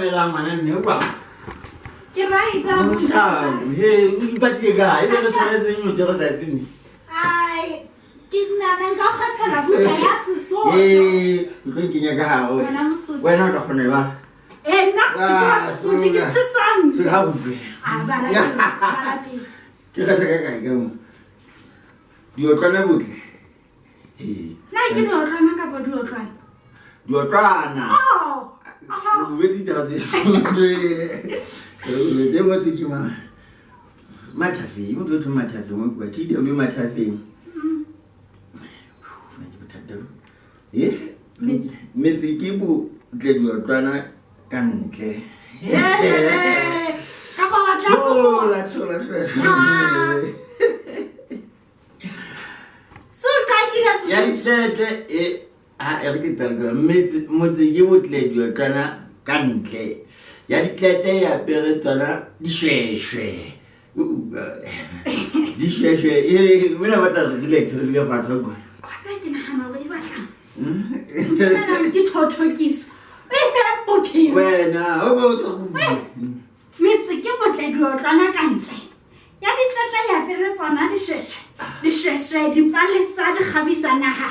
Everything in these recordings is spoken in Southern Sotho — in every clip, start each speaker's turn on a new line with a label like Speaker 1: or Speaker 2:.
Speaker 1: Dumelang ngwana mme o kwa.
Speaker 2: Ke right abuti.
Speaker 1: He, o ipatile kae? Ebe re tshwanetseng o tse go tsatsi ne.
Speaker 2: Ai, ke nana nka kgethela buka ya Sesotho.
Speaker 1: Ee, o tlo nkenya ka gare wena.
Speaker 2: Wena Mosotho.
Speaker 1: Wena o tla kgona e bala.
Speaker 2: Eh, nna ke tseba
Speaker 1: Ah,
Speaker 2: Sesotho ke
Speaker 1: sola.
Speaker 2: tshesang.
Speaker 1: So ga utlwe.
Speaker 2: Ah, bala pele, bala pele.
Speaker 1: Ke kgetha ka kae ka mo? Diotlwana botle. Ee.
Speaker 2: Na ke diotlwana kapa diotlwana?
Speaker 1: Diotlwana.
Speaker 2: Oh, aha.
Speaker 1: O betsitse ga tse. O betse ngotswe ke mang? Mathafeng, o tlo thwe Mathafeng, o kwa TW Mathafeng. Ke bothata bo. Eh?
Speaker 2: Metse.
Speaker 1: Metse ke botle diotlwana ka ntle.
Speaker 2: Eh, kapa wa tla sekgowa.
Speaker 1: Thola, thola, thola, thola.
Speaker 2: Ah. Se o qakile
Speaker 1: Ya
Speaker 2: Sesotho.
Speaker 1: ditletle e a e re ke tla re metse motse ke botle diotlwana ka ntle. Ya ditletle e apere tsona dishweshwe. Dishweshwe e mona ba tla re relax re dule fatshe kwa.
Speaker 2: Wa tseba ke nahana hore e batlang. Ntho ena ke thothokiso. O e fe bophelo.
Speaker 1: Wena o ko tswa
Speaker 2: Metse ke botle diotlwana ka ntle. Ya ditlatla ya apere tsona dishweshwe. Dishweshwe dipalesa di kgabisa naha.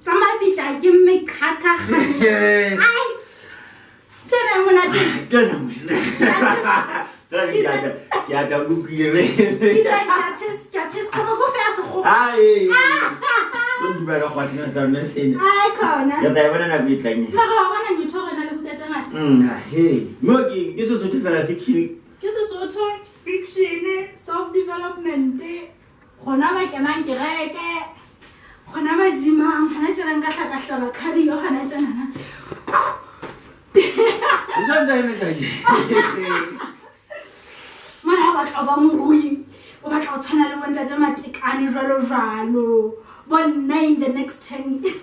Speaker 2: Tsa mabitla ke meqhaka. Ai. Ntho ena e monate.
Speaker 1: Ke nna ngwena. Tsela ke a tla ke a tla kutlwile re.
Speaker 2: Ke a tjhesa, ke a tjhesa. Kapa ko fe ya sekgowa.
Speaker 1: Ai. Lo duba ka go tsena sa rona sena.
Speaker 2: Ai khona.
Speaker 1: Re tla e bona nako e tlang. e.
Speaker 2: Mara wa bona motho o re na le buka tse ngata.
Speaker 1: He. Mo ke ke Sesotho fela fiction.
Speaker 2: Ke Sesotho, fiction, self development. Gona ba kenang kereke. Gona ba gymang, hana tjena nka hlaka hlaba cardio hana tjenana.
Speaker 1: O santse a emisa je.
Speaker 2: Mona o batla ho ba morui, o batla ho tshwana le bontate Matekane jwalo jwalo. Bo nna in the next 10 years.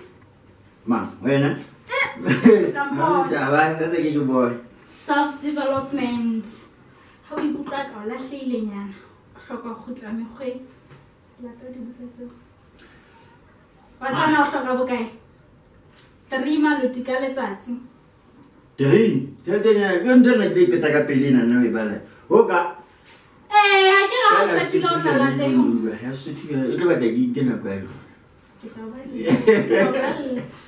Speaker 1: Ma, wena.
Speaker 2: Tla mpona.
Speaker 1: Taba sa tse ke ke bone.
Speaker 2: Self development. Ha o ikutlwa ka o lahlehile nyana, o hloka ho kgutla mekgweng. Lata dibuka tseo. Wa tseba na o hloka bokae? 3 maloti ka letsatsi.
Speaker 1: Three. Tjhelete ena ke ntho ena ke e qeta ka pele ena nna o e bala. O ka
Speaker 2: Eh, ha ke ra o
Speaker 1: Fela
Speaker 2: qetile o
Speaker 1: Sotho
Speaker 2: tla
Speaker 1: jwale
Speaker 2: lata
Speaker 1: e
Speaker 2: e nngwe.
Speaker 1: bua. Ya Sotho jwale, e tlo batla ke nke nako ya yona.
Speaker 2: Ke tla o balla. Ke tla o balla.